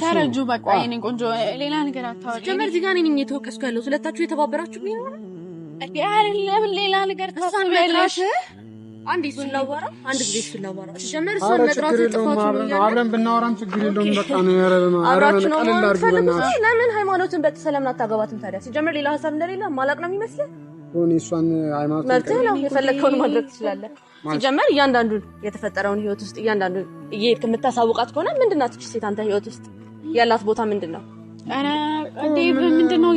ተረጁ በቃ የኔ ቆንጆ፣ ሌላ ነገር አታወሪ። ጀመር እዚህ ጋር እኔ ነኝ የተወቀስኩ ያለው፣ ሁለታችሁ የተባበራችሁ ነው። አይደለም ሌላ ነገር ታስቢያለሽ። አንድ እሱን ላዋራ፣ አንድ ጊዜ እሱን ላዋራ። ሲጀመር እሷን መጥራት ጥፋቱ ነው። አብረን ብናወራም ችግር የለውም። በቃ ነው አብራችሁ ነው የምትፈልጉት። ለምን ሃይማኖትን በጥሰህ ለምን አታገባትም ታዲያ? ሲጀመር ሌላ ሀሳብ እንደሌለ ማላቅ ነው የሚመስልህ። እኔ እሷን ሃይማኖት መብትህ ነው፣ የፈለግከውን ማድረግ ትችላለህ። ሲጀመር እያንዳንዱን የተፈጠረውን ህይወት ውስጥ እያንዳንዱን እየሄድክ የምታሳውቃት ከሆነ ምንድን ናት እቺ ሴት? አንተ ህይወት ውስጥ ያላት ቦታ ምንድን ነው? ምንድን ነው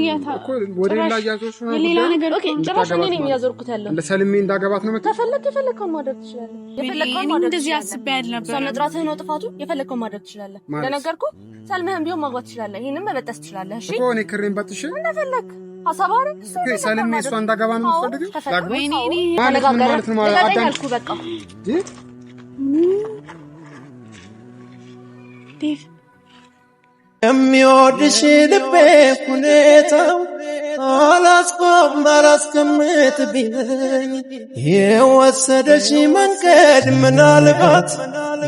ሌላ ነገር? ጭራሽ እኔ ነኝ እያዞርኩት ያለው። ሰልሜ እንዳገባት ነው። ከፈለክ የፈለግከውን ማድረግ ትችላለህ። የፈለግከውን ማድረግ እንደዚህ አስቤ አልነበረም። እሷ መጥራትህ ነው ጥፋቱ። የፈለግከውን ማድረግ ትችላለህ። እንደነገርኩህ ሰልምህን ቢሆን ማግባት ትችላለህ። ይሄንን መበጠስ ትችላለህ። እሺ እኮ እኔ ክሬን በጥሼ እንደፈለክ ሀሳብ አይደል? ሰልሜ እሷ እንዳገባ ነው የምትፈልጊው? ማለት ምን ማለት ነው? ማለት አልኩህ በቃ የሚወድሽ ልቤ ሁኔታው አላስቆም አላስቀምጥ ቢለኝ የወሰደሽ መንገድ ምናልባት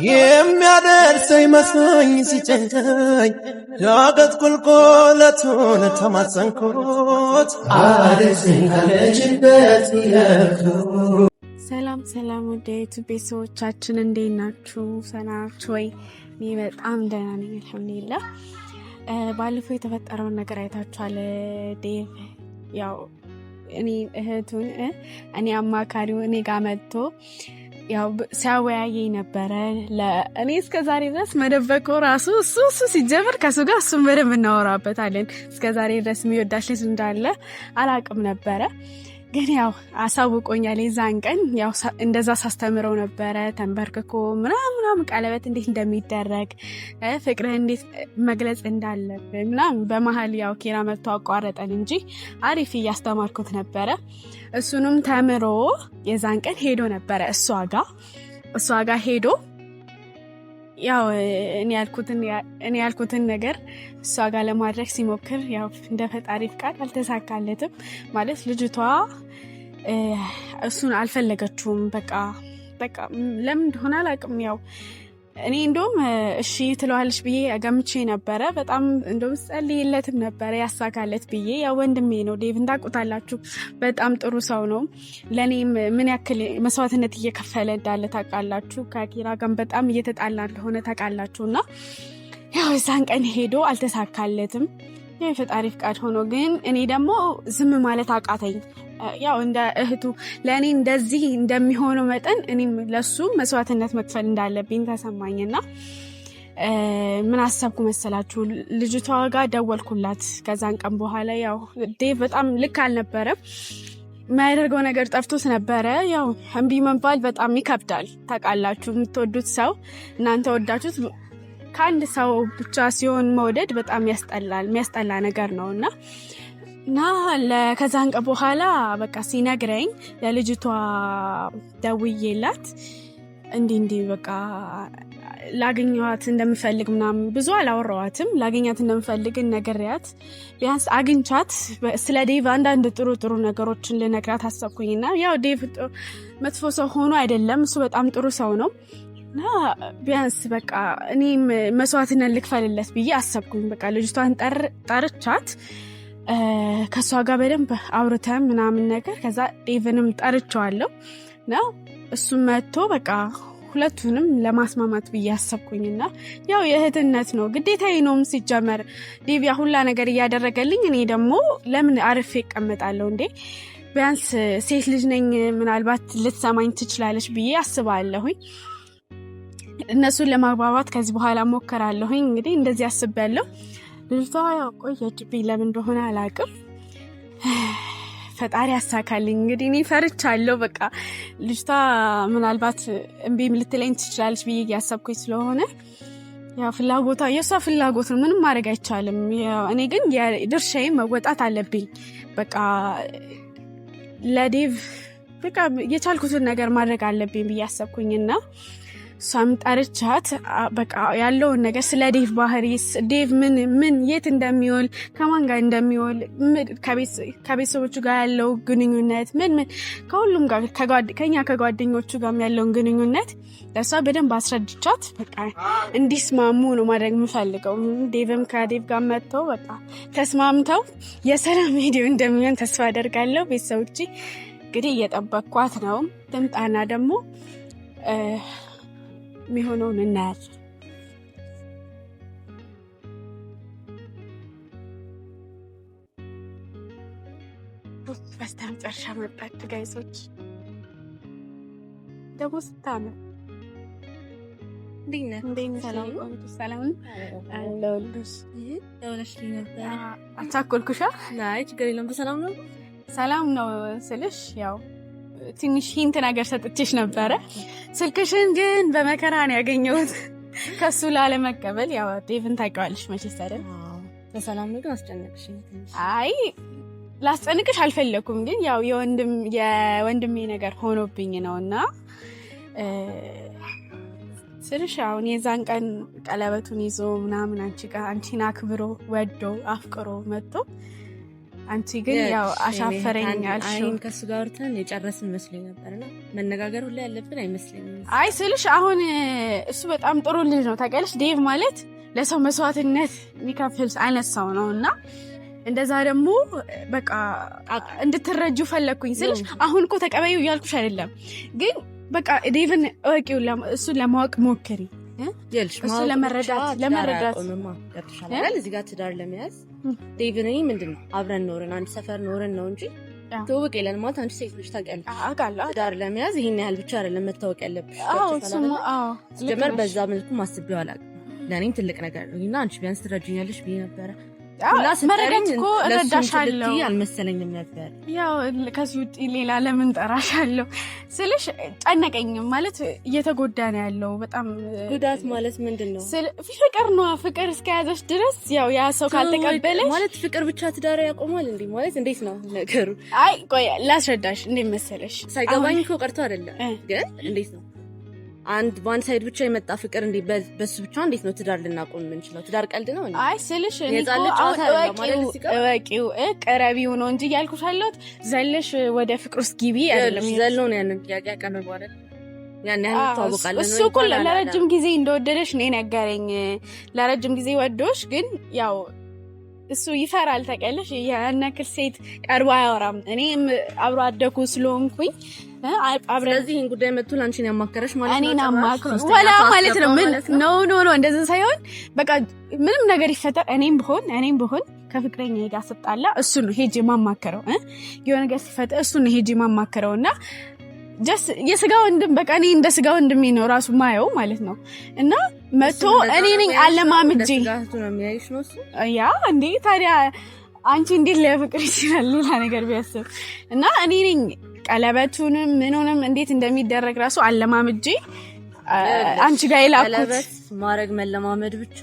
የሚያደርሰኝ መስሎኝ ሲጨንቀኝ ዳገት ቁልቁለቱን ተማጸንኩት አደርሰኝ ካለችበት ይለፍቱ። ሰላም ሰላም፣ ወደ ዩቱብ ቤተሰቦቻችን እንዴት ናችሁ? ሰናችሁ ወይ? እኔ በጣም ደህና ነኝ አልሐምዱሊላህ። ባለፈው የተፈጠረውን ነገር አይታችኋል። ዴቭ ያው እኔ እህቱን እኔ አማካሪው እኔ ጋር መጥቶ ያው ሲያወያየኝ ነበረ። እኔ እስከ ዛሬ ድረስ መደበቆ ራሱ እሱ ሲጀምር ከእሱ ጋር እሱን በደንብ እናወራበታለን። እስከ ዛሬ ድረስ የሚወዳት ልጅ እንዳለ አላቅም ነበረ፣ ግን ያው አሳውቆኛል። የዛን ቀን ያው እንደዛ ሳስተምረው ነበረ ተንበርክኮ ምናምን ምናምን ቀለበት እንዴት እንደሚደረግ፣ ፍቅርህ እንዴት መግለጽ እንዳለብን ምናምን። በመሀል ያው ኬራ መጥቶ አቋረጠን እንጂ አሪፍ እያስተማርኩት ነበረ። እሱንም ተምሮ የዛን ቀን ሄዶ ነበረ እሷ ጋ ሄዶ ያው እኔ ያልኩትን ነገር እሷ ጋር ለማድረግ ሲሞክር ያው እንደ ፈጣሪ ፍቃድ አልተሳካለትም። ማለት ልጅቷ እሱን አልፈለገችውም። በቃ ለምን እንደሆነ አላውቅም። ያው እኔ እንደውም እሺ ትለዋለች ብዬ ገምቼ ነበረ። በጣም እንደውም ጸልይለትም ነበረ ያሳካለት ብዬ። ያው ወንድሜ ነው ዴቭ፣ እንዳውቁታላችሁ፣ በጣም ጥሩ ሰው ነው። ለእኔም ምን ያክል መስዋዕትነት እየከፈለ እንዳለ ታውቃላችሁ። ከኪራ ጋርም በጣም እየተጣላ እንደሆነ ታውቃላችሁ። እና ያው እዛን ቀን ሄዶ አልተሳካለትም። ያው የፈጣሪ ፍቃድ ሆኖ ግን እኔ ደግሞ ዝም ማለት አቃተኝ። ያው እንደ እህቱ ለእኔ እንደዚህ እንደሚሆነው መጠን እኔም ለሱ መስዋዕትነት መክፈል እንዳለብኝ ተሰማኝና ምን አሰብኩ መሰላችሁ? ልጅቷ ጋር ደወልኩላት። ከዛን ቀን በኋላ ያው ዴቭ በጣም ልክ አልነበረም። የሚያደርገው ነገር ጠፍቶት ነበረ። ያው እምቢ መባል በጣም ይከብዳል ታውቃላችሁ። የምትወዱት ሰው እናንተ ወዳችሁት ከአንድ ሰው ብቻ ሲሆን መውደድ በጣም ያስጠላል፣ የሚያስጠላ ነገር ነው። እና ከዛን ቀን በኋላ በቃ ሲነግረኝ ለልጅቷ ደውዬላት እንዲህ እንዲህ በቃ ላገኘኋት እንደምፈልግ ምናምን ብዙ አላወራኋትም። ላገኛት እንደምፈልግ ነግሬያት ቢያንስ አግኝቻት ስለ ዴቭ አንዳንድ ጥሩ ጥሩ ነገሮችን ልነግራት አሰብኩኝና ያው ዴቭ መጥፎ ሰው ሆኖ አይደለም፣ እሱ በጣም ጥሩ ሰው ነው። እና ቢያንስ በቃ እኔም መስዋዕትነት ልክፈልለት ብዬ አሰብኩኝ። በቃ ልጅቷን ጠርቻት ከእሷ ጋር በደንብ አውርተን ምናምን ነገር ከዛ ዴቭንም ጠርቸዋለሁ ነው እሱም መጥቶ በቃ ሁለቱንም ለማስማማት ብዬ አሰብኩኝና ያው የእህትነት ነው ግዴታዬ ነውም። ሲጀመር ዴቭ ያ ሁላ ነገር እያደረገልኝ እኔ ደግሞ ለምን አርፌ እቀመጣለሁ እንዴ? ቢያንስ ሴት ልጅ ነኝ፣ ምናልባት ልትሰማኝ ትችላለች ብዬ አስባለሁኝ። እነሱን ለማግባባት ከዚህ በኋላ ሞከራለሁኝ። እንግዲህ እንደዚህ አስቤያለሁ። ልጅቷ ያው ቆየችብኝ፣ ለምን እንደሆነ አላውቅም። ፈጣሪ ያሳካልኝ። እንግዲህ እኔ ፈርቻለሁ። በቃ ልጅቷ ምናልባት እምቢ ልትለኝ ትችላለች ብዬ እያሰብኩኝ ስለሆነ ያው ፍላጎቷ የእሷ ፍላጎት ነው፣ ምንም ማድረግ አይቻልም። እኔ ግን የድርሻዬን መወጣት አለብኝ። በቃ ለዴቭ በቃ የቻልኩትን ነገር ማድረግ አለብኝ ብዬ አሰብኩኝና እሷም ጠርቻት በቃ ያለውን ነገር ስለ ዴቭ ባህሪ፣ ዴቭ ምን ምን የት እንደሚውል፣ ከማን ጋር እንደሚውል፣ ከቤተሰቦቹ ጋር ያለው ግንኙነት ምን ምን ከሁሉም ጋር ከኛ ከጓደኞቹ ጋር ያለውን ግንኙነት ለእሷ በደንብ አስረድቻት በቃ እንዲስማሙ ነው ማድረግ የምፈልገው። ዴቭም ከዴቭ ጋር መጥተው በቃ ተስማምተው የሰላም ቪዲዮ እንደሚሆን ተስፋ አደርጋለሁ። ቤተሰቦቼ እንግዲህ እየጠበቅኳት ነው። ትምጣና ደግሞ የሚሆነውን እናያለን። በስተመጨረሻ መጣች guys ኦች። ደግሞ ስታምር ሰላም አለሁልሽ። አቻኮልኩሻ? አይ ችግር የለም። በሰላም ነው። ሰላም ነው ስልሽ ያው ትንሽ hint ነገር ሰጥቼሽ ነበረ። ስልክሽን ግን በመከራ ነው ያገኘሁት ከሱ ላለመቀበል። ያው ዴቭን ታውቂዋለሽ መቼስ አይደል? በሰላም ነው ግን አስጨነቅሽኝ። አይ ላስጨንቅሽ አልፈለኩም፣ ግን ያው የወንድሜ ነገር ሆኖብኝ ነው እና ስልሽ አሁን የዛን ቀን ቀለበቱን ይዞ ምናምን አንቺ ጋር አንቺን አክብሮ ወዶ አፍቅሮ መጥቶ አንቺ ግን ያው አሻፈረኝ አልሽው። ከሱ ጋር አውርተን የጨረስን መስሎኝ ነበርና መነጋገር ሁላ ያለብን አይመስለኝም። አይ ስልሽ አሁን እሱ በጣም ጥሩ ልጅ ነው ታውቂያለሽ። ዴቭ ማለት ለሰው መስዋዕትነት የሚከፍል አይነት ሰው ነው እና እንደዛ ደግሞ በቃ እንድትረጁ ፈለግኩኝ ስልሽ አሁን እኮ ተቀበዩ እያልኩሽ አይደለም፣ ግን በቃ ዴቭን እወቂው፣ እሱን ለማወቅ ሞክሪ፣ እሱ ለመረዳት ለመረዳት እዚህ ጋር ትዳር ለመያዝ ዴቭን እኔ ምንድን ነው አብረን ኖረን አንድ ሰፈር ኖረን ነው እንጂ ትውውቅ የለን ማለት አንቺ ሴት ልጅ ታውቂያለሽ። ትዳር ለመያዝ ይሄን ያህል ብቻ አይደለም መታወቅ ያለብሽ። ሲጀመር በዛ መልኩ ማስቤው አላውቅም። ለእኔም ትልቅ ነገር ነው እና አንቺ ቢያንስ ትረጂኛለሽ ብዬ ነበረ። መረዳት እኮ እረዳሻለሁ አልመሰለኝም ነበር። ያው ከዚህ ውጭ ሌላ ለምን ጠራሻለሁ ስልሽ ጨነቀኝ። ማለት እየተጎዳ ነው ያለው በጣም። ጉዳት ማለት ምንድን ነው? ፍቅር ነዋ። ፍቅር እስከያዘሽ ድረስ ያው ያ ሰው ካልተቀበለሽ ማለት ፍቅር ብቻ ትዳር ያቆማል እንዴ? ማለት እንዴት ነው ነገሩ? አይ ቆይ ላስረዳሽ። እንዴት መሰለሽ ሳይገባኝ እኮ ቀርቶ አይደለም፣ ግን እንዴት ነው አንድ በአንድ side ብቻ የመጣ ፍቅር እንዴ በሱ ብቻ እንዴት ነው ትዳር ልናቆም የምንችለው? ትዳር ቀልድ ነው እንዴ? አይ ስልሽ እኔ እወቂው ቅረቢው ነው እንጂ እያልኩሽ ያለሁት ዘለሽ ወደ ፍቅር ውስጥ ግቢ አይደለም። ዘሎ ነው ያንን ጥያቄ ያቀረበው አይደል? ያን ያህል ታወቃለህ። እሱ እኮ ለረጅም ጊዜ እንደወደደሽ ነው የነገረኝ። ለረጅም ጊዜ ወዶሽ፣ ግን ያው እሱ ይፈራል ታውቂያለሽ። ያን ያክል ሴት ቀርቦ አያወራም። እኔም አብሮ አደኩ ስለሆንኩኝ ስለዚህ ይህን ጉዳይ መጥቶ ለአንቺን ያማከረሽ ማለት ነው። እኔን አማክሮ ወላ ማለት ነው። ምን no no no እንደዚህ ሳይሆን በቃ ምንም ነገር ይፈጠር እኔም ብሆን ከፍቅረኛ ጋር ስጣላ እሱ ነው ሄጄ ማማከረው። የሆነ ነገር ሲፈጠር እሱ ነው ሄጄ ማማከረው እና just የስጋ ወንድም በቃ እኔ እንደ ስጋ ወንድሜ ነው ራሱ ማየው ማለት ነው። እና መቶ እኔ ነኝ አለማምጄ ያ እንዴ ታዲያ አንቺ እንዴት ሊያፈቅር ይችላል ሌላ ነገር ቢያስብ እና እኔ ነኝ ቀለበቱንም ምኑንም እንዴት እንደሚደረግ ራሱ አለማምጄ አንቺ ጋር የላኩት። ቀለበት ማድረግ መለማመድ ብቻ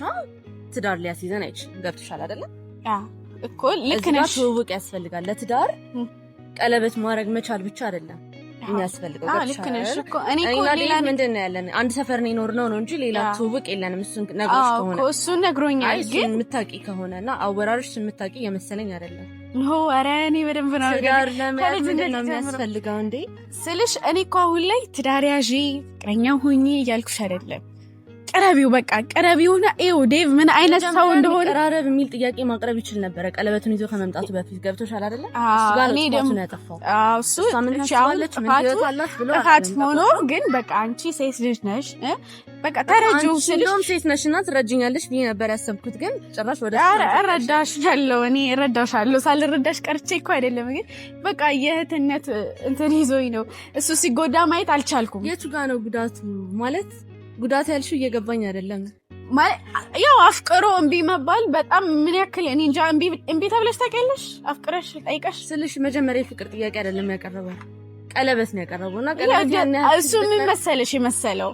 ትዳር ሊያስይዘን አይችልም። ገብቶሻል አይደለም እኮ ልክ ነሽ። ትውውቅ ያስፈልጋል ለትዳር። ቀለበት ማድረግ መቻል ብቻ አይደለም የሚያስፈልገው። ልክ ነሽ እኮ እኔ እኮ ሌላ ምንድን ነው ያለን አንድ ሰፈር ነው የኖርነው ነው እንጂ ሌላ ትውውቅ የለንም። እሱን ነግሮሽ ከሆነ እሱን ነግሮኛል። ግን የምታውቂ ከሆነ እና አወራርሽ የምታውቂ የመሰለኝ አይደለም። No ኧረ እኔ በደንብ ነው ትዳር ለመያዝ ምንድን ነው የሚያስፈልገው እንዴ ስልሽ እኔ እኮ አሁን ላይ ትዳር ያዢ ፍቅረኛ ሁኚ እያልኩሽ አይደለም። ቅረቢው በቃ ቅረቢውና ይኸው ዴቭ ምን አይነት ሰው እንደሆነ ቀራረብ የሚል ጥያቄ ማቅረብ ይችል ነበረ ቀለበቱን ይዞ ከመምጣቱ በፊት። ገብቶሻል አይደለ? እሱ ጋር ነው ጥፋቱን ያጠፋው። እሱ ጥፋት ሆኖ ግን በቃ አንቺ ሴት ልጅ ነሽ፣ በቃ ተረጂው ስልሽ እንደውም ሴት ነሽና ትረጂኛለሽ ብዬ ነበር ያሰብኩት፣ ግን ጭራሽ ወደ እረዳሻለሁ። እኔ እረዳሻለሁ ሳልረዳሽ ቀርቼ እኮ አይደለም፣ ግን በቃ የእህትነት እንትን ይዞኝ ነው። እሱ ሲጎዳ ማየት አልቻልኩም። የቱ ጋ ነው ጉዳቱ ማለት? ጉዳት ያልሽው እየገባኝ አይደለም። ያው አፍቅሮ እምቢ መባል በጣም ምን ያክል እኔ እንጃ። እምቢ ተብለሽ ታውቂያለሽ? አፍቅረሽ ጠይቀሽ ስልሽ መጀመሪያ የፍቅር ጥያቄ አይደለም ያቀረበው ቀለበት ነው ያቀረበው። እና ቀለበት እሱ ምን መሰለሽ የመሰለው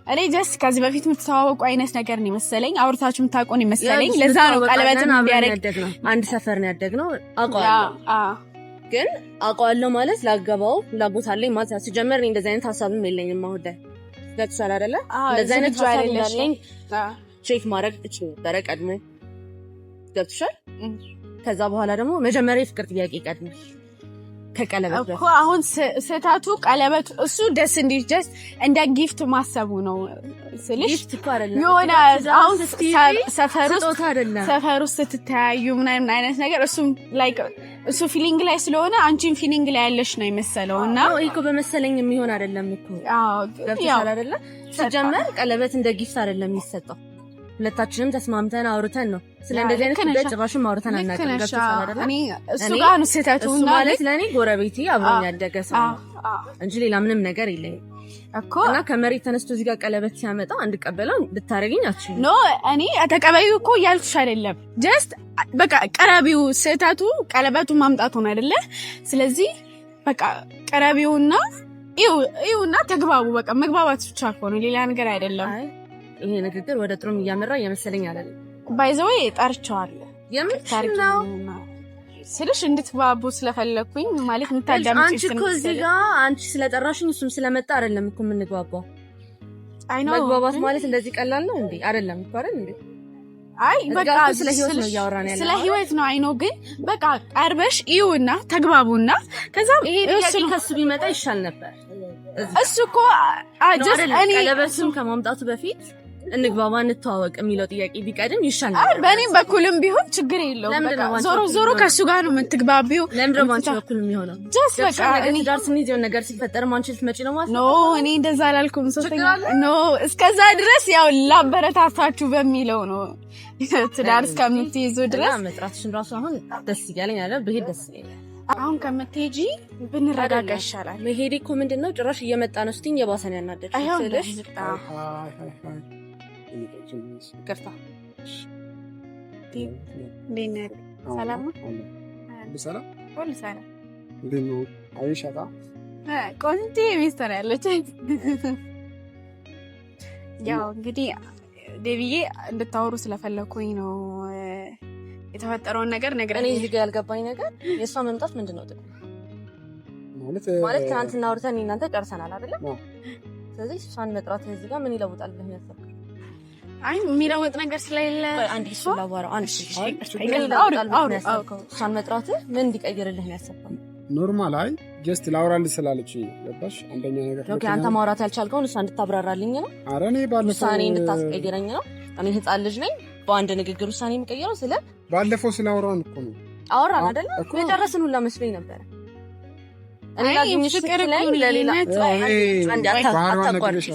እኔ just ከዚህ በፊት የምትተዋወቁ አይነት ነገር ነው የመሰለኝ። አውርታችሁ የምታውቁ ነው የመሰለኝ። ለዛ ነው ቀለበትም እንዲያደርግ። አንድ ሰፈር ነው ያደግነው አውቀዋለሁ። ግን አውቀዋለሁ ማለት ላገባው ፍላጎት አለኝ ማለት ሲጀመር እኔ እንደዚህ አይነት ሀሳብም የለኝም አሁን ላይ። ገብቶሻል አይደለ? እንደዚህ አይነት ሀሳብ እንዳለኝ check ማድረግ እችል ነበረ ቀድሞ። ገብቶሻል? ከዛ በኋላ ደግሞ መጀመሪያ የፍቅር ጥያቄ ይቀድማል ከቀለበት እኮ። አሁን ስህተቱ ቀለበቱ እሱ ደስ እንዲል just እንደ gift ማሰቡ ነው ስልሽ፣ የሆነ አሁን ሰፈር ውስጥ ስትተያዩ ምናምን አይነት ነገር እሱም like እሱ feeling ላይ ስለሆነ አንቺን feeling ላይ ያለሽ ነው የመሰለው። እና ይሄ እኮ በመሰለኝ የሚሆን አይደለም እኮ። ገብቶሻል አይደለ? ሲጀመር ቀለበት እንደ gift አይደለም የሚሰጠው። ሁለታችንም ተስማምተን አውርተን ነው። ስለ እንደዚህ አይነት ጉዳይ ጭራሽም አውርተን አናውቅም። ገብቶሻል አይደለ? እሱ ጋር ነው ስህተቱ። እሱ ማለት ለእኔ ጎረቤቴ አብሮኝ ያደገ ሰው ነው እንጂ ሌላ ምንም ነገር የለኝም እኮ። እና ከመሬት ተነስቶ እዚህ ጋር ቀለበት ሲያመጣ እንድቀበለው ልታደርገኝ አትችይም። No፣ እኔ ተቀበዩ እኮ እያልኩሽ አይደለም። Just በቃ ቀረቢው፣ ስህተቱ ቀለበቱ ማምጣቱ ነው አይደለ? ስለዚህ በቃ ቀረቢውና ይኸውና ተግባቡ። በቃ መግባባት ብቻ እኮ ነው፣ ሌላ ነገር አይደለም። ይሄ ንግግር ወደ ጥሩም እያመራ እየመሰለኝ አይደለም። By the way ጠርቼዋለሁ። የምን ነው ስልሽ እንድትግባቡ ስለፈለግኩኝ ማለት እንታዳምጪ። አንቺ እኮ እዚህ ጋር አንቺ ስለጠራሽኝ እሱም ስለመጣ አይደለም እኮ የምንግባባው። አይ ነው። መግባባት ማለት እንደዚህ ቀላል ነው እንዴ? አይደለም እኮ አይደል እንዴ? አይ በቃ ስለ ህይወት ነው እያወራን ያለው። ስለ ህይወት ነው። አይ ነው፣ ግን በቃ ቀርበሽ ይዩና ተግባቡና ከዛ ይሄ ጥያቄ ከሱ ቢመጣ ይሻል ነበር። እሱ እኮ just እኔ ቀለበቱን ከማምጣቱ በፊት እንግባባ እንተዋወቅ የሚለው ጥያቄ ቢቀድም ይሻል ነበር። በእኔም በኩልም ቢሆን ችግር የለውም። ዞሮ ዞሮ ከእሱ ጋር ነው የምትግባቢው። ለምንድን ነው በአንቺ በኩል የሚሆነው? Just በቃ እኔ ትዳር ስንይዝ የሆነ ነገር ሲፈጠር አንቺ ልትመጪ ነው ማለት ነው? No፣ እኔ እንደዛ አላልኩም። ሶስተኛ no፣ እስከዛ ድረስ ያው ላበረታታችሁ በሚለው ነው፣ ትዳር እስከምትይዙ ድረስ። መጥራትሽን ራሱ አሁን ደስ እያለኝ አለ፣ ብሄድ ደስ ይለኛል። አሁን ከምትሄጂ ብንረጋጋ ይሻላል። መሄዴ እኮ ምንድን ነው፣ ጭራሽ እየመጣ ነው ስትይኝ የባሰን ያናደድሽኝ ስልሽ። ይቅርታ። ሰላም ሰላም፣ ሁሉ ሰላም። እንዴት ነው? አይሻታ ቆንጆ ሚስት ነው ያለች። ያው እንግዲህ ዴቪዬ እንድታወሩ ስለፈለኩኝ ነው የተፈጠረውን ነገር ነግረኝ። እኔ እዚህ ጋር ያልገባኝ ነገር የእሷ መምጣት ምንድን ነው ጥቅሙ? ማለት ትናንትና አውርተን እናንተ ጨርሰናል አይደለም? ስለዚህ እሷን መጥራት እዚህ ጋር ምን ይለውጣል ብለህ ነው ያሰብከው? አይ፣ የሚለውጥ ነገር ስለሌለ። አንድ እሱ ላዋራው። አንድ ምን ይለውጣል ብለህ ነው ያሰብከው? እሷን መጥራት ምን እንዲቀይርልህ ነው ያሰብከው? Normal፣ አይ just ላውራልህ ስላለች ገባሽ? አንደኛ ነገር Okay፣ አንተ ማውራት ያልቻልከውን እሷ እንድታብራራልኝ ነው። ኧረ እኔ ባለፈው ውሳኔ እንድታስቀይረኝ ነው። እኔ ህፃን ልጅ ነኝ። በአንድ ንግግር ውሳኔ የሚቀይረው ስለ ባለፈው ስላወራን እኮ ነው። አወራን አይደለ? የጨረስን ሁላ መስሎኝ ነበረ። እኔ ላግኝሽ ስትለኝ ለሌላ አታቋርጭ፣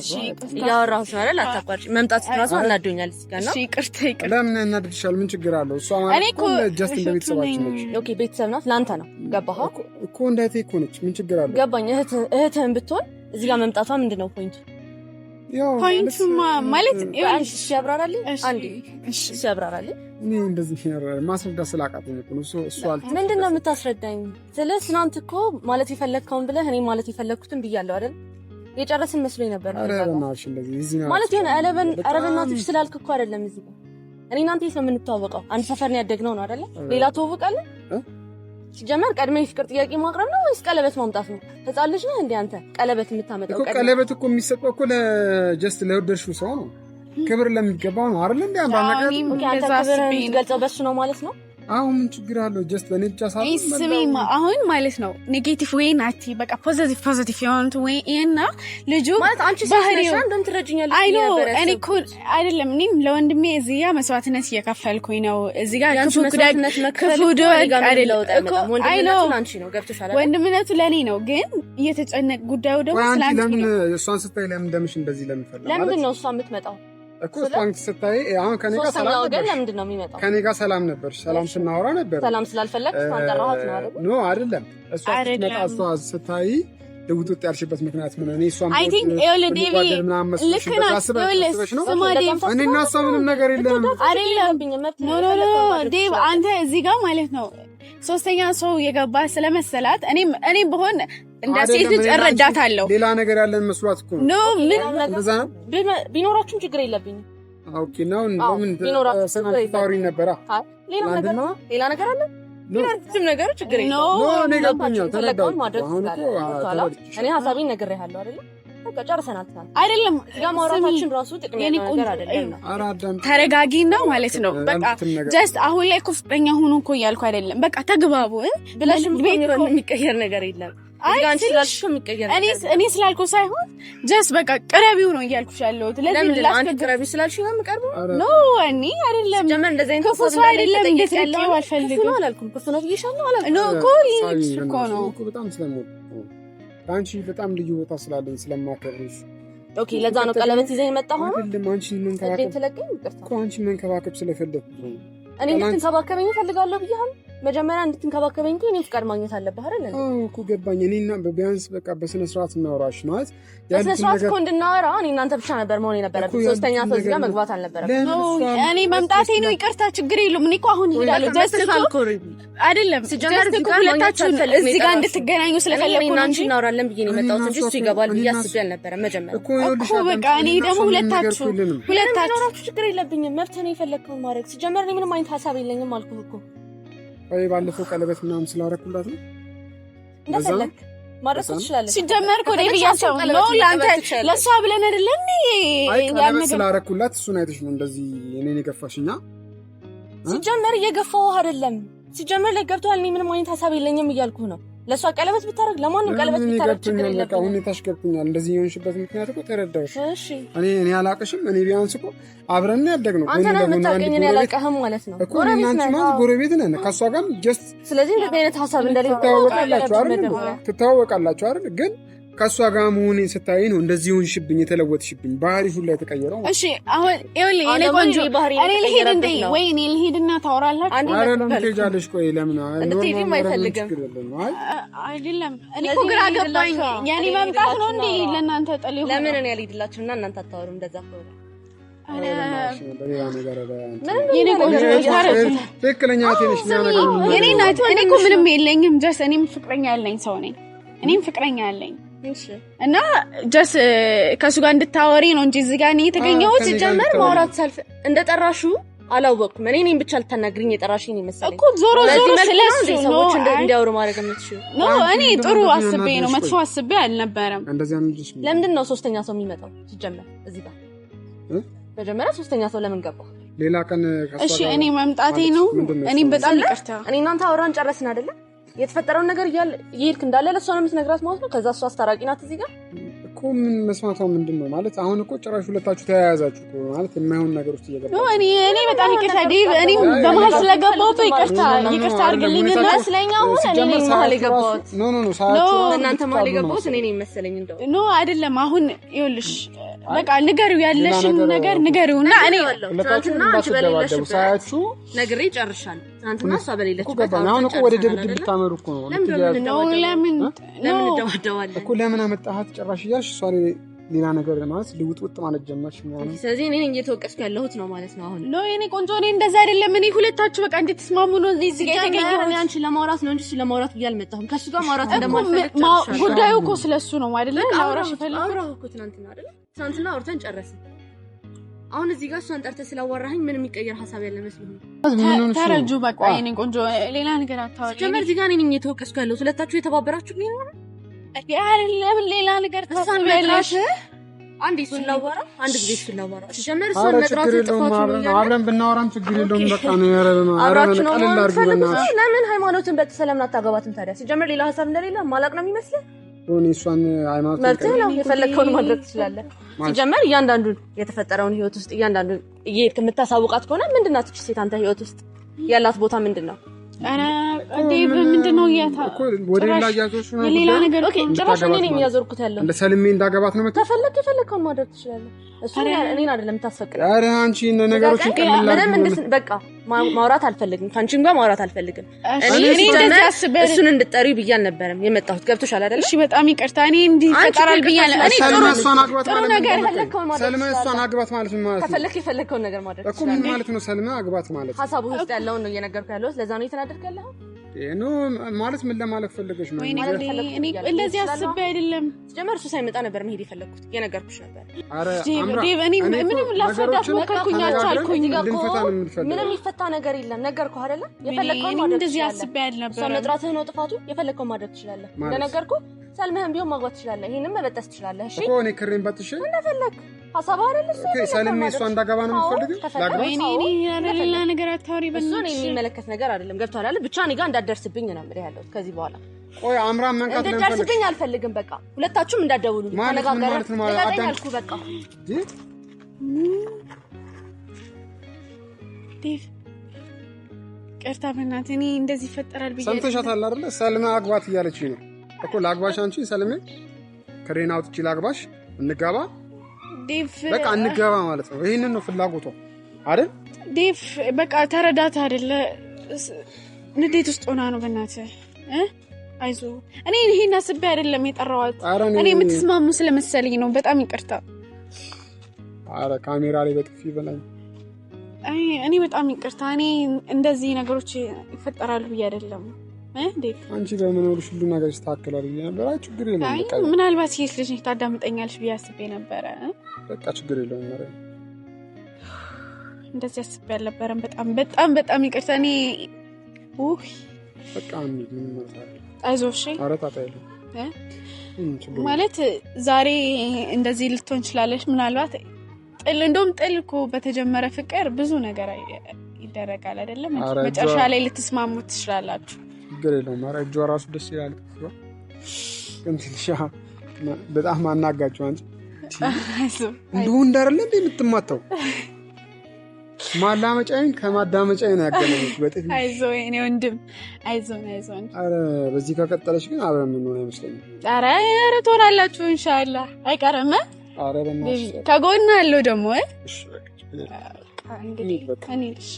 እያወራሁሽ ነው አይደል? አታቋርጭ። መምጣት ራሱ አናዶኛል እዚህ ጋር ነው። ይቅርታ ይቅርታ። ለምን እናድድሻል? ምን ችግር አለው? እሷ ማለት እኮ just እንደ ቤተሰባችን ነች። Okay፣ ቤተሰብ ናት ለአንተ ነው። ገባህ እኮ? እንደ እህቴ እኮ ነች። ምን ችግር አለው? ገባኝ። እህትህን ብትሆን እዚህ ጋር መምጣቷ ምንድን ነው point ኡ? Point ኡማ ማለት እሺ ያብራራልኝ። አንዴ እሺ ያብራራልኝ። እኔ እንደዚህ ማስረዳት ስላቃተኝ እኮ ነው። እሱ ምንድን ነው የምታስረዳኝ? ስለ ትናንት እኮ ማለት የፈለግከውን ብለህ እኔ ማለት የፈለግኩትን ብያለሁ አይደል? የጨረስን መስሎኝ ነበር። ማለት የሆነ ኧረ በእናትሽ ስላልክ እኮ አይደለም። እዚህ ጋር እኔ እናንተ የት ነው የምንተዋወቀው? አንድ ሰፈር ነው ያደግነው ነው አይደለ? ሌላ ተዋወቃለን። ሲጀመር ቀድሜ የፍቅር ጥያቄ ማቅረብ ነው ወይስ ቀለበት ማምጣት ነው? ህፃን ልጅ ነህ እንዴ አንተ ቀለበት የምታመጣው? እኮ ቀለበት እኮ የሚሰጠው እኮ ለ just ለወደድሽው ሰው ነው፣ ክብር ለሚገባው ነው አይደል? እንዴ አንተ ነገር አንተ ክብር የምትገልጸው በሱ ነው ማለት ነው። አሁን ምን ችግር አለው? Just ለኔ ብቻ ሳይሆን ስሚማ፣ አሁን ማለት ነው negative way ናቲ፣ በቃ positive የሆኑት way እና ልጁ ማለት አንቺ ባህሪው እንደም ትረጅኛለሽ። አይ no፣ እኔ እኮ አይደለም፣ እኔም ለወንድሜ እዚህ ጋር መስዋዕትነት እየከፈልኩኝ ነው። እዚህ ጋር ክፉ ጉዳይ ክፉ ደግ አይደለም እኮ። አይ no፣ ወንድምነቱ ለኔ ነው፣ ግን እየተጨነቅ ጉዳዩ ደግሞ ስላንቺ ነው። እሷን ስታይ ለምን ደምሽ እንደዚህ ለምን ፈላ? ለምንድን ነው እሷ የምትመጣው? እኮ እሷን ስታይ አሁን ከኔ ጋር ሰላም ነበር። ለምንድን ነው የሚመጣው? ከኔ ጋር ሰላም ነበር። ሰላም ስናወራ ነበር። ሰላም ስላልፈለግ እሷን ጠራኋት ነው አይደል? No፣ አይደለም። እሷ ስትመጣ እሷ ስታይ ልውጥጥ ያልሽበት ምክንያት ምን? እኔ እሷን I think ይኸውልህ ዴቪ፣ ልክ ናት። ይኸውልህ ስማ ዴቭ፣ እኔና እሷ ምንም ነገር የለም። አይደለም፣ no no no ዴቭ፣ አንተ እዚህ ጋር ማለት ነው ሶስተኛ ሰው የገባ ስለመሰላት እኔም ብሆን እንደ ሴት ልጅ እረዳታለሁ። ሌላ ነገር ያለን መስሏት እኮ No፣ ምን እንደዛ ነው። ቢኖራችሁም ችግር የለብኝም። Okay ነው። ምን ስታወሪኝ ነበራ? ሌላ ነገር አለ ቢኖራችሁም ነገር ችግር የለውም። No፣ እኔ ገብቶኛል፣ ተረዳሁት። ማድረግ ትችላለህ። እኔ ሀሳቤን ነግሬሃለሁ አይደለ? በቃ ጨርሰናል። አይደለም እዚህ ጋር ማውራታችን ራሱ ጥቅም ያለው ነገር አይደለም። ተረጋጊና ማለት ነው። በቃ just አሁን ላይ እኮ ፍቅረኛ ሁኑ እኮ እያልኩ አይደለም። በቃ ተግባቡ ብለሽም የሚቀየር ነገር የለም። እኔ ስላልኩ ሳይሆን just በቃ ቅረቢው ነው እያልኩሽ ያለሁት። ለምን አንቺ ቅረቢው ስላልሽ ነው የምቀርበው? No እኔ አይደለም ክፉ ሰው አይደለም። እንድትርቂው አልፈልግም። ክፉ ነው አላልኩም። ክፉ ነው ብዬሻለሁ አላልኩም። No እኮ እኮ ነው በጣም ስለምወድ አንቺ በጣም ልዩ ቦታ ስላለኝ ስለማከብርሽ። Okay፣ ለዛ ነው ቀለበት ይዘህ የመጣኸው? አይደለም፣ አንቺ መንከባከብ ስለፈለኩ ነው። እኔ እንድትንከባከበኝ እፈልጋለሁ ብዬሃል። መጀመሪያ እንድትንከባከበኝ እኮ እኔ ፍቃድ ማግኘት አለብህ አይደል? አዎ እኮ ገባኝ። እኔና ቢያንስ በቃ በስነ ስርዓት እናወራሽ ማለት በስነ ስርዓት እኮ እንድናወራ እኔ እናንተ ብቻ ነበር መሆን የነበረብን። ሶስተኛ ሰው እዚህ ጋር መግባት አልነበረብንም። እኔ መምጣቴ ነው ይቅርታ፣ ችግር የለውም። እኔ እኮ አሁን እሄዳለሁ። Just አይደለም ሲጀመር ሁለታችሁ እዚህ ጋር እንድትገናኙ ስለፈለኩ ነው እንጂ እናወራለን ብዬ ነው የመጣሁት እንጂ እሱ ይገባል ብዬ አስቤ አልነበረም መጀመሪያ እኮ። በቃ እኔ ደግሞ ሁለታችሁ ችግር የለብኝም፣ መብትህ ነው የፈለግከውን ማድረግ። ሲጀመር እኔ ምንም አይነት ሀሳብ የለኝም አልኩህ እኮ። ወይ ባለፈው ቀለበት ምናምን ስላደረኩላት ነው እንደፈለክ ማድረግ ትችላለህ። ሲጀመር እኮ እኔ ብያቸው ነው ለአንተ ለእሷ ብለን አይደለም። አይ ቀለበት ስላደረኩላት እሱን አይተሽ ነው እንደዚህ እኔን የገፋሽኛ። ሲጀመር እየገፋሁህ አይደለም። ሲጀመር ላይ ገብቶሃል። እኔ ምንም አይነት ሀሳብ የለኝም እያልኩህ ነው። ለእሷ ቀለበት ብታደርግ ለማንም ቀለበት ብታደርግ ችግር የለብኝም። ሁኔታሽ ገብቶኛል። እንደዚህ የሆንሽበት ምክንያት እኮ ተረዳሁሽ። እኔ እኔ አላቅሽም። እኔ ቢያንስ እኮ አብረን ያደግነው አንተ ነህ የምታውቀኝ፣ እኔ አላውቅህም ማለት ነው እኮ እኔ እና አንቺ ማለት ጎረቤት ነን። ከእሷ ጋርም just ስለዚህ እንደዚህ አይነት ሀሳብ እንደሌለ ትተዋወቃላችሁ አይደል? ትተዋወቃላችሁ አይደል? ግን ከእሷ ጋር መሆኔን ስታይ ነው እንደዚህ ሆንሽብኝ፣ የተለወጥሽብኝ፣ ባህሪሽ ሁላ የተቀየረው። እሺ አሁን ይኸውልህ የእኔ ቆንጆ እኔ ልሂድ እንዴ? ወይ እኔ ልሂድና ታወራላችሁ? ኧረ ለምን ትሄጃለሽ? ቆይ ለምን እንድትሄጂም አይፈልግም። አይደለም እኔ እኮ ግራ ገባኝ። የእኔ መምጣት ነው እንዴ ለእናንተ ጥል የሆነው? ለምን እኔ አልሄድላችሁም እና እናንተ አታወሩም? እንደዛ ከሆነ ትክክለኛ ትንሽ እኔ እኮ ምንም የለኝም። Just እኔም ፍቅረኛ ያለኝ ሰው ነኝ። እኔም ፍቅረኛ ያለኝ እና just ከእሱ ጋር እንድታወሪ ነው እንጂ እዚህ ጋር እኔ የተገኘሁት። ሲጀመር ማውራት ሳልፍ እንደጠራሹ አላወቅኩም። እኔ እኔን ብቻ ልታናግሪኝ የጠራሽኝ መሰለኝ እኮ። ዞሮ ዞሮ ስለሱ ሰዎች እንዲያወሩ ማድረግ የምትችይው No። እኔ ጥሩ አስቤ ነው፣ መጥፎ አስቤ አልነበረም። ለምንድን ነው ሶስተኛ ሰው የሚመጣው ሲጀመር እዚህ ጋር? መጀመሪያ ሶስተኛ ሰው ለምን ገባ? ሌላ ቀን እሺ፣ እኔ መምጣቴ ነው። እኔም በጣም ይቅርታ። እኔ እናንተ አውራን ጨረስን አይደለ? የተፈጠረውን ነገር እየሄድክ እንዳለ ለእሷ ነው የምትነግራት ማለት ነው። ከዛ እሷ አስታራቂ ናት እዚህ ጋር እኮ። ምን መስማቷ ምንድን ነው ማለት? አሁን እኮ ጭራሽ ሁለታችሁ ተያያዛችሁ እኮ ማለት የማይሆን ነገር ውስጥ እየገባ እኔ በጣም ይቅርታ ዴቭ፣ እኔ በመሀል ስለገባሁት ይቅርታ ይቅርታ አድርግልኝ። እና መስለኝ አሁን እኔ ነኝ መሀል የገባሁት። No no no እናንተ መሀል የገባሁት እኔ ነኝ መሰለኝ። እንደው No አይደለም። አሁን ይኸውልሽ በቃ ንገሪው፣ ያለሽን ነገር ንገሪው እና እኔ ትናንትና አንቺ በሌለሽበት ነግሬ ጨርሻለሁ። ትናንትና እሷ በሌለችበት አሁን እኮ ወደ ድብድብ ልታመሩ እኮ ነው። ለምን ለምን እንደባደባለን እኮ ለምን አመጣሃት ጭራሽ እያልሽ እሷ ሌላ ነገር ማለት ልውጥውጥ ማለት ጀመርሽ ምናምን። ስለዚህ እኔ ነኝ እየተወቀስኩ ያለሁት ነው ማለት ነው አሁን። No የኔ ቆንጆ እኔ እንደዛ አይደለም። እኔ ሁለታችሁ በቃ እንድትስማሙ ነው እዚህ ጋር የተገኘሁት። እኔ አንቺን ለማውራት ነው እንጂ እሱ ለማውራት ብዬ አልመጣሁም። ከእሱ ጋር ማውራት እንደማልፈልግ ጉዳዩ እኮ ስለሱ ነው አይደለ? ላውራሽ እፈልጋለሁ። አውራሁ እኮ ትናንትና አይደለ? ትናንትና አውርተን ጨረስን። አሁን እዚህ ጋር እሷን ጠርተህ ስላወራኸኝ ምንም የሚቀየር ሀሳብ ያለ መስሎኝ ተረጁ። በቃ የኔ ቆንጆ ሌላ ነገር አታወሪ። ሲጀመር እዚህ ጋር እኔ ነኝ እየተወቀስኩ ያለሁት። ሁለታችሁ የተባበራችሁ ነው። ለምን ሌላ ነገር ታስቢያለሽ? አንዴ እሱን ላወራ፣ አንድ ጊዜ እሱን ላወራ። ሲጀመር እሷን መጥራት ጥፋቱ ነው። አብረን ብናወራም ችግር የለውም። በቃ ነው ያረበማ አብራችሁ ነው የምትፈልጉት። ለምን ሃይማኖትን በጥሰህ ለምን አታገባትም ታዲያ? ሲጀመር ሌላ ሀሳብ እንደሌለ ማላቅ ነው የሚመስልህ። እኔ እሷን ሃይማኖት መብትህ ነው፣ የፈለግከውን ማድረግ ትችላለህ። ሲጀመር እያንዳንዱን የተፈጠረውን ህይወት ውስጥ እያንዳንዱን እየሄድክ የምታሳውቃት ከሆነ ምንድን ናት እቺ ሴት አንተ ህይወት ውስጥ ያላት ቦታ ምንድን ነው? ኧረ ዴቭ ምንድን ነው ሌላ ነገር? ጭራሽ እኔ ነኝ እያዞርኩት ያለው። እንደ ሰልሜ እንዳገባት ነው። ከፈለክ የፈለግከውን ማድረግ ትችላለህ። እሱ እኔን አይደለም የምታስፈቅደው። ኧረ አንቺ ነገሮችን ቀላል ምንም በቃ ማውራት አልፈልግም፣ ከአንቺም ጋር ማውራት አልፈልግም። እኔ እሱን እንድጠሪው ብዬ አልነበረም የመጣሁት። ገብቶሻል አይደለ? እሺ በጣም ይቅርታ። እኔ እንዲህ ይፈጠራል ብዬ አለ እኔ ጥሩ ነገር ሰልማ እሷን አግባት ማለት ምን ማለት ነው? ከፈለክ የፈለግከውን ነገር ማድረግ እኮ ምን ማለት ነው? ሰልማ አግባት ማለት ሀሳቡ ውስጥ ያለውን ነው እየነገርኩህ ያለሁት። ለዛ ነው እየተናደድክ ያለኸው። No ማለት ምን ለማለት ፈልገሽ ነው? እኔ እንደዚህ አስቤ አይደለም። ሲጀመር እሱ ሳይመጣ ነበር መሄድ የፈለግኩት፣ እየነገርኩሽ ነበር። ዴቭ እኔ ምንም ላስረዳት ሞከርኩኝ፣ አልቻልኩኝ። ምንም የሚፈታ ነገር የለም። ነገርኩህ አይደለ? የፈለግከውን ማድረግ እንደዚህ አስቤ አልነበረም። እሷ መጥራትህ ነው ጥፋቱ። የፈለግከውን ማድረግ ትችላለህ። እንደነገርኩህ ሰልመህም ቢሆን ማግባት ትችላለህ። ይሄንም መበጠስ ትችላለህ። እሺ እኮ እኔ ክሬን በጥሼ እንደፈለክ ሀሳብ አይደል እሱ okay፣ ሰልሜ እሷ እንዳገባ ነው የምትፈልጊው? ላግባ? ወይኔ እኔ ሌላ ነገር አታውሪ እሱ እኔ በእናትሽ። የሚመለከት ነገር አይደለም። ገብቶሃል አይደል? ብቻ እኔ ጋር እንዳትደርስብኝ ነው የምልህ ያለሁት ከዚህ በኋላ ቆይ አምራን መንካት ለምን ፈለግሽ? እንድትደርስብኝ አልፈልግም። በቃ ሁለታችሁም እንዳትደውሉ ማለት ምን ተነጋገርን። ማለት ነው? ማለት ልቀቀኝ አዳም- አልኩህ በቃ። ዴቭ ይቅርታ በእናትህ፣ እኔ እንደዚህ ይፈጠራል ብዬ ሰምተሻታል አይደለ? ሰልሜ አግባት እያለችኝ ነው እኮ። ላግባሽ፣ አንቺ ሰልሜ ክሬን አውጥቼ ላግባሽ፣ እንጋባ፣ ዴቭ በቃ እንጋባ ማለት ነው። ይሄንን ነው ፍላጎቷ አይደል? ዴቭ በቃ ተረዳት አይደለ? ንዴት ውስጥ ሆና ነው። በእናትህ አይዞህ። እኔ ይሄን አስቤ አይደለም የጠራኋት። ኧረ እኔ የምትስማሙ ስለመሰለኝ ነው። በጣም ይቅርታ። ኧረ ካሜራ ላይ በጥፊ በላኝ። አይ እኔ በጣም ይቅርታ። እኔ እንደዚህ ነገሮች ይፈጠራሉ ብዬ አይደለም ዴቭ። አንቺ በመኖርሽ ሁሉ ነገር ይስተካከላል ብዬ ነበር። አይ ችግር የለውም አይ በቃ ምናልባት ሴት ልጅ ታዳምጠኛለች ብዬ አስቤ ነበረ። በቃ ችግር የለውም። ኧረ እንደዚህ አስቤ አልነበረም። በጣም በጣም በጣም ይቅርታ። እኔ ውይ በቃ እንሂድ። ምን ማለት አለ? አይዞህ እሺ። ኧረ ጣጣ የለውም። ችግር የለውም። ማለት ዛሬ እንደዚህ ልትሆን ትችላለች። ምናልባት ጥል እንደውም ጥል እኮ በተጀመረ ፍቅር ብዙ ነገር ይደረጋል አይደለም? ኧረ መጨረሻ ላይ ልትስማሙ ትችላላችሁ። ችግር የለውም። ኧረ እጇ ራሱ ደስ ይላል። ግን ትንሽ በጣም አናጋችሁ አንቺ። እንዲሁ እንዳደለ እንደ የምትማታው ማላመጫዬን ከማዳመጫዬ ነው ያገናኘች በጥፊ። አይዞህ የእኔ ወንድም አይዞህ አይዞህ። ኧረ በዚህ ከቀጠለች ግን አብረን የምንሆን አይመስለኝም። ኧረ ኧረ ትሆናላችሁ ኢንሻአላህ አይቀርም። ኧረ በእናትሽ ከጎን አለው ደግሞ እሺ በቃ እንግዲህ በቃ። እኔ እሺ